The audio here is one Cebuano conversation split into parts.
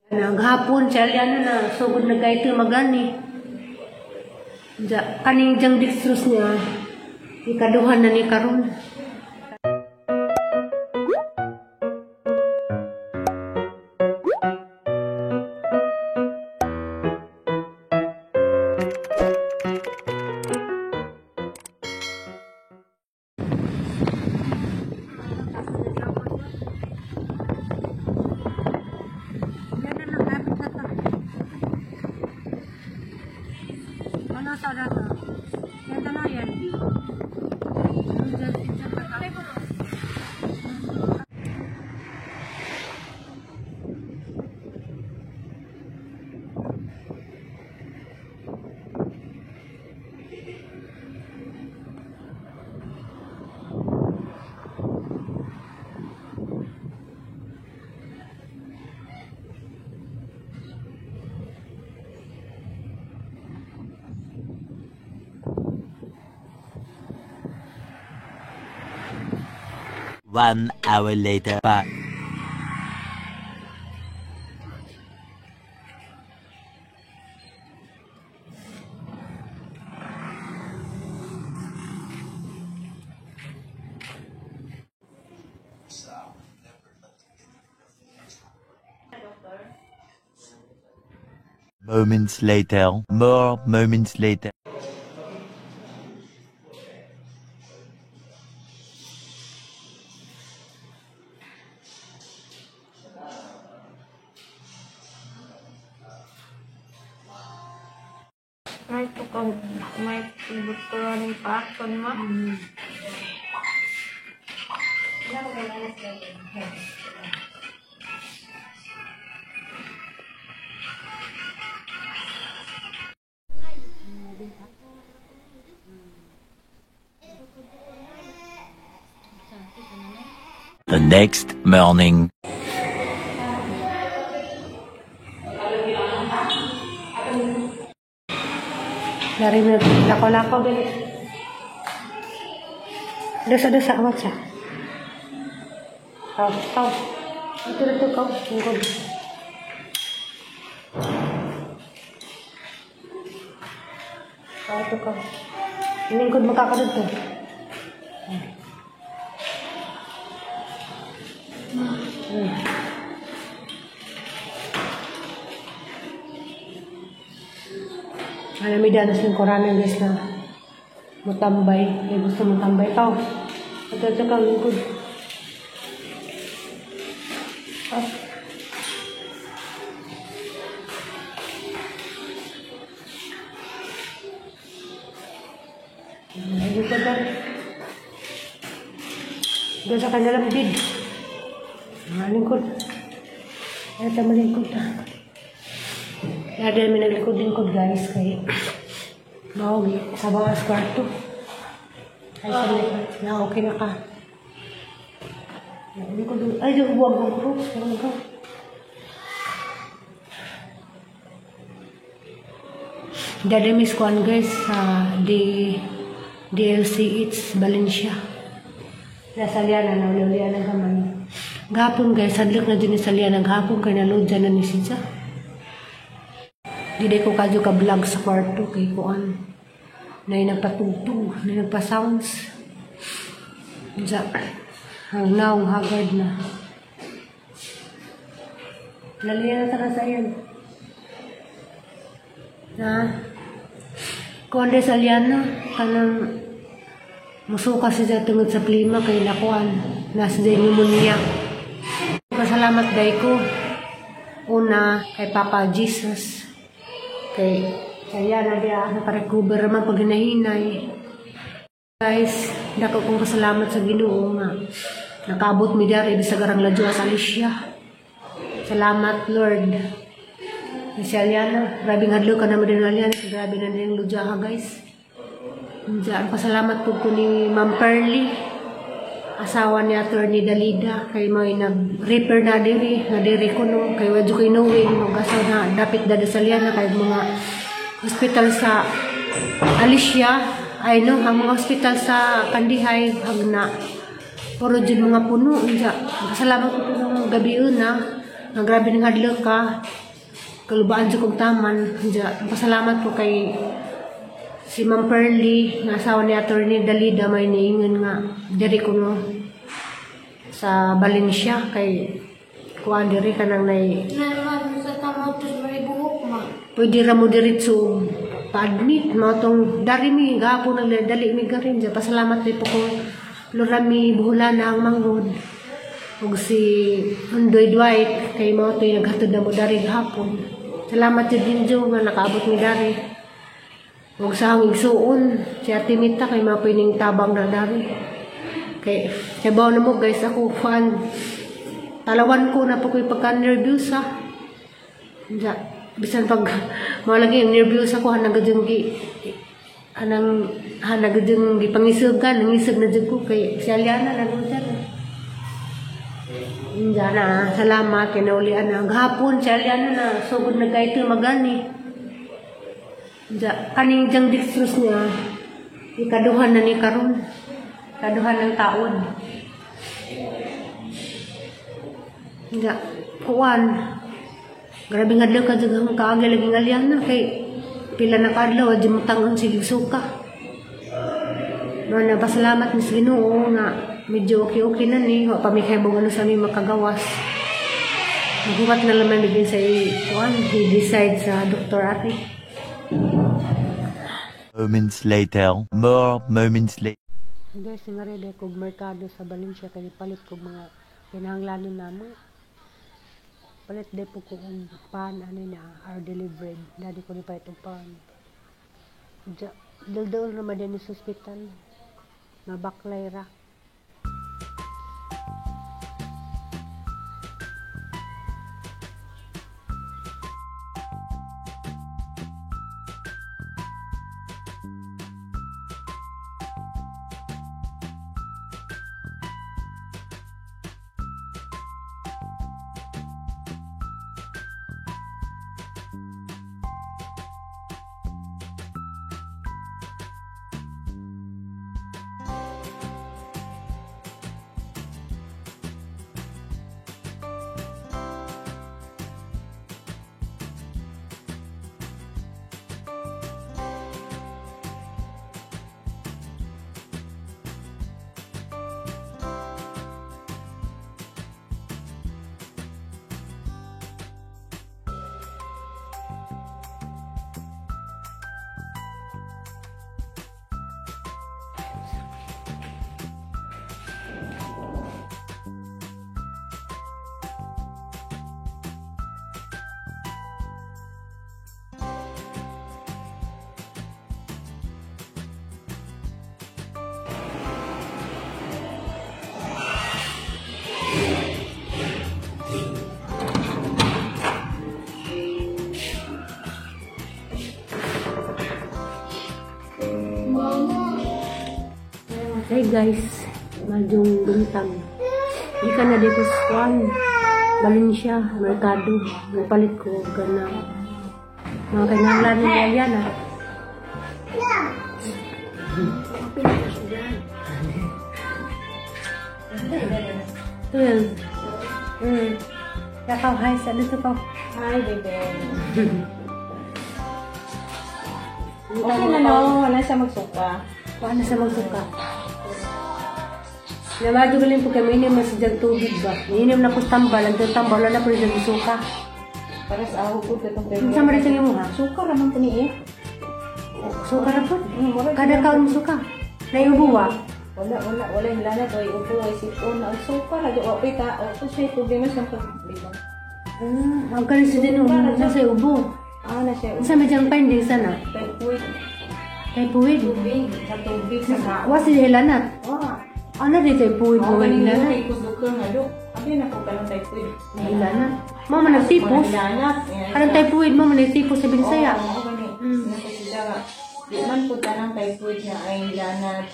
Naghapon siya Aliana na sugod na kay ito magani. Ja, kaning jang dextrose niya ikaduhan na ni karon. Ano sa dato? Yan na yan. One hour later. Bye. Moments later. More moments later. May tukang may doktoran paakton ma. The next morning. Dari mo lako-lako gali. Dosa-dosa amat siya. Kau, kau. Ito na to, kau. Lingkod. Kau ito, kau. Lingkod makakadod to. Alam mo, danas ng Korana, guys, na mutambay. May gusto mutambay. Ikaw, ito ka, lingkod. Ah. Lingkod na. Doon sa kanilang bid. Mga lingkod. Ito, malingkod na. Lagi namin naglikod-lingkod, guys, kay maogi sa bawas kwarto. Ay, sabi na okay na ka. Lingkod, ay, di huwag ang cross. Huwag ka. Dada miss kuan, guys, sa DLCH Valencia. Nasa Liana, nauliulian na gamay. Gapon, guys, hadlok na dyan sa Liana. Gapon, kay naload dyan na ni siya. Di ko kadyo ka vlog sa kwarto kay kuan. Nay nagpatugtog, nay nagpa-sounds. Diya, ang naong haggard na. Lalian na tara sa iyan. Na? Kuan de sa Liana, kanang musuka siya tungod sa plima kay nakuan. Nasa dyan pneumonia. Pasalamat day ko. Una, kay Papa Jesus. Kay kaya na diya nakarecover naman pag hinahinay. Guys, dako kong pasalamat sa Ginoo nga nakaabot mi diri bisag arang ladyo sa Alicia. Salamat, Lord. Si Aliana, grabe nga hadlok ka naman din Aliana, grabe na din ludya ha, guys. Diyan, pasalamat po ko ni Ma'am Pearly, asawa ni Attorney Dalida, kay may nag-repair na diri ko no, kay wadyo kay knowing, mag-asawa na dapit dada sa Liana, kay mga hospital sa Alicia, ay no, ang mga hospital sa Kandihay, hagna, puro dyan mga puno. Diyan, pasalamat po ko ng gabi una, Nga grabe ng hadlok ka. Kalubaan sa kong taman. Diya, pasalamat ko kay si Ma'am Pearly, nga asawa ni Attorney Dalida, may niingon nga diri ko no sa Valencia kay kuan diri kanang nay pwede ra mo diretso pa-admit mo tong dari mi gahapon nagdali mi garin. Diya, pasalamat din po ko Lorami Buholana ang manghod ug si Undoy Dwight kay mao to'y naghatod na mo dari gahapon. Salamat jud ninyo nga nakaabot mi dari. Ug sa akong igsuon si Ate Mita kay mao ning tabang na dari. Kay sabaw na mo guys, ako kuan talawan ko na po ko'y pagka-nervous ha. Diya, bisan pag mao lagi ang nervous ako hanang gadyong gi anang hanang gadyong gipangisugan, nangisog na jud ko kay si Aliana na dyan. Diya na, salamat kay naulian na. Gahapon si Aliana na sugod na kay ito magani. Diya, kaning diyang dextrose niya, ikaduhan na ni karon. Ikaduhan ng taon. Diya, kuan. Grabe nga adlaw ka jud ang kaagi lagi nga Aliana kay pila na kaadlaw di mo tangon sige suka. No na pasalamat mis Ginoo nga medyo okay-okay na ni, wa pa mi kaybong ano sa mi makagawas. Naghuwat na lang mi sa kuan, he decide sa doktor ate. Moments later, more moments later. Guys, nga ready kog merkado sa Valencia kay palit kog mga kinahanglanon namo. Palit de po ko og pan ano na our delivered. Dadi ko ni palit og pan. Diya, dol-dol naman din sa ospital. Mabaklay ra. Hey guys, madyong buntag. Di ka na dito sa kuan. Valencia, merkado. Nagpalit ko gana. Mga kinahanglan ni Aliana. 12. Kakaw, hi. Sa dito pa. Hi, baby. Okay na no, wala siya magsuka. Wala na siya magsuka. Namadyo galing po kami, inim na sa tubig ba? Inim na po tambal, ang tambal, wala na po rin suka. Para sa aho po, itong Ang sama rin sa imo ha? Suka raman po ni eh. Suka ra po? Kada kaon mo suka? Naiubo wa? Wala, wala, wala yung lanat, o iubo, o sipon, ang suka, lagi, o pita, o po siya, problema siyang pag-bibang. Ang kanin sa din, nasa ubo. Ah, na siya. Ang sama diyang findings sana? Typhoid. Typhoid? Tubig, sa tubig, sa kaon. Wa siya hilanat? Wa. Ano di typhoid mo Oo, hilanat? galing yung kay doktor nga, dok. Abi na po kanang typhoid. Hilanat? Mo man nagtipos? Hilanat. Kanang typhoid mo man nagtipos sa Binsaya? Oo, gani. Sino sila nga. Di man po tanang typhoid na ay hilanat.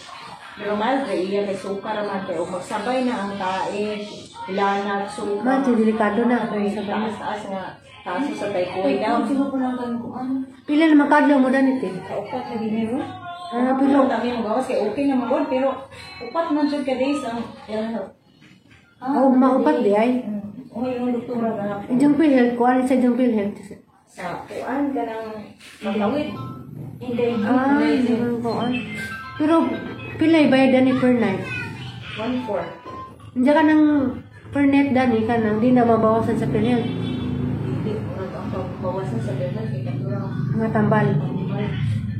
Pero mild ra iya kay suka ra man kay og magsabay na ang tae, hilanat, suka. Ma, delikado na. Taas-taas nga kaso sa typhoid daw. Pila na makadlaw mo danit eh. Kaupat na gini mo. Ah, pero Pero kami mo gawas kay okay na magod pero upat man jud ka days ang Oh, maupat di ay. Okay, yung doktora na Ijang PhilHealth, kuan sa ijang PhilHealth. Sa kuan ka ng magawit. Hindi. Ah, hindi man kuan. Pero pila bayad dani per night? 1.4. Hindi ka nang per night dani ka nang di na mabawasan sa PhilHealth. Hindi, murag ang pagbawasan sa PhilHealth kay katurang Mga tambal.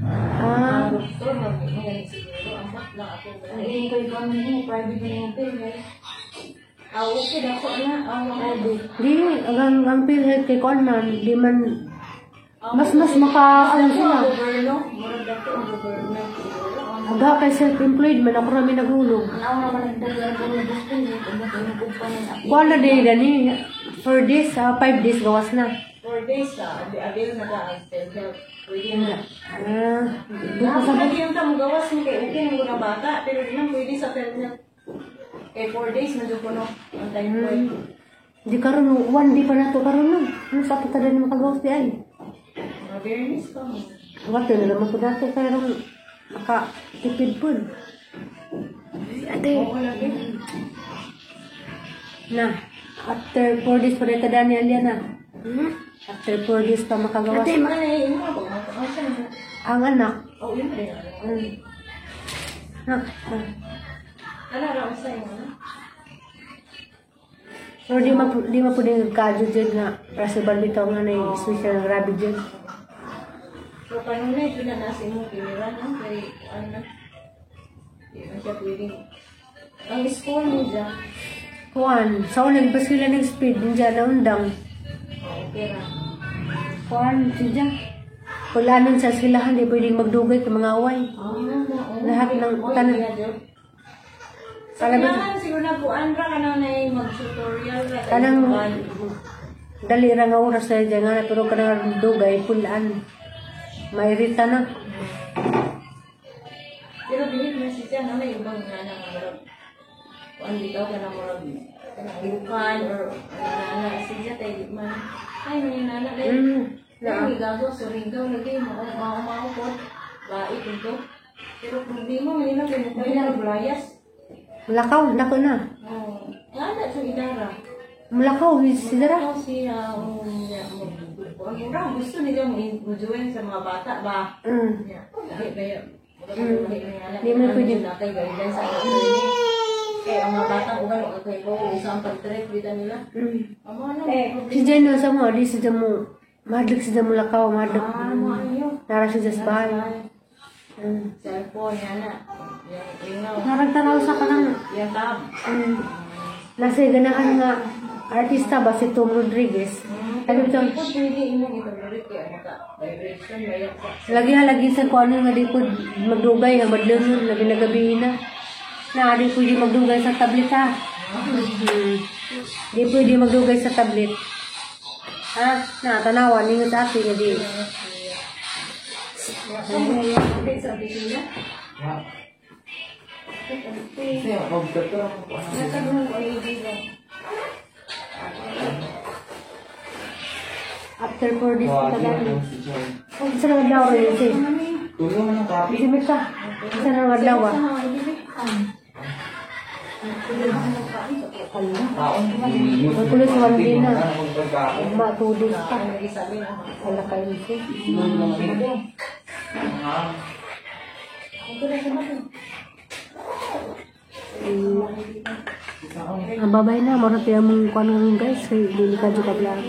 Ah, ang doktor mag siguro ang bot lang ako. Ang iyong kay kuan mo private na yung PhilHealth. Ah, okay dako na ang mga di ang PhilHealth kay kuan man, di man mas maka ano sila. Gobyerno, murag dako ang gobyerno siguro. Ang Aga kay self-employed man ako rami naghulog. Ang naman nagdala ko ng gusto niya, kung kumpanya na. Kuan na din dani for this 5 days gawas na. 4 days ka, avail na ka ang PhilHealth. Pwede na. Ah, Ako lagi yung tamugawas ni kay okay nang na bata, pero di lang pwede sa PhilHealth. Kay 4 days na ko no, ang typhoid. Di karon one day pa na to karon no. Ano sa ato ni makagawas di ay. Mga Bernice pa mo. What na naman po nato kay ron maka tipid pud. Ate, Oo lagi. Na after 4 days pa rin dani alya na. After 4 days pa makagawas. Ate, ay, imo ba? Asa na? Ang anak. Oh, yun rin. Na, Ala ra usa imo na. Pero di ma pwedeng kadyo dyan nga possible bitaw nga na yung special nga grabe dyan. So kanunay jud na nasa imong pinira no kay ano. Di man siya pwedeng ang score mo dyan. Kuan, sa unang pa sila nag-speed, din dyan na undang. Oh, okay ra. Kuan, siya. Pulanon sa silahan, di pwedeng magdugay kay mga away. Ah, oo. Lahat ng tanan. Sa kailangan siguro na kuan ra ka na mag-tutorial ra. Kanang dali ra nga oras na dyan nga pero kanang dugay pulaan. Mairita na. Pero bilib na siya na may ibang nga na murag kuan bitaw ka na murag kanang ilukan or nana siya tay di man. Ay man nana dai. Na. Ay gago surigaw lagi mao mao mao pod. Bait ito. Pero problema man nila kay mo na blayas. Mulakaw, nako na. Oh, ana sa idara. Mulakaw, sidara. Ikaw siya, murag gusto nila mo join sa mga bata ba? Yeah. Lahi ba yun? Di mo pwede. Na kay guidelines sa ano. Kaya ang mga bata ugan o kay ko sa ang pag-trek dito nila. Amo ano? Si Jen, sa mo, di siya mo, madlik siya mo lakaw, madlik. Ah, mo ano? Nara siya sa bahay. Cellphone yan na. Yang ingaw. Naragtanaw sa kanang Yang tab. Nasa ganahan nga artista ba si Tom Rodriguez. Ano ito? Hindi ko pwede imong itolerate kay maka vibration bayak sa. Lagi ha lagi sa kung ano nga di ko magdugay nga madlungon labi na gabi na. Na di pwede magdugay sa tablet ha. Di pwede magdugay sa tablet. Ha? Na tanawa ninyo sa akin nga di. Sa opisina. After 4 days pa tagal. Oh, isa na adlaw rin siya. Sige ka. Isa na adlaw ah. Magtuloy sa 1 day na. Ma, 2 days pa. Wala kayo siya. Ang babay na, marami mong kuan ngayon guys, kay dili ka juga vlog.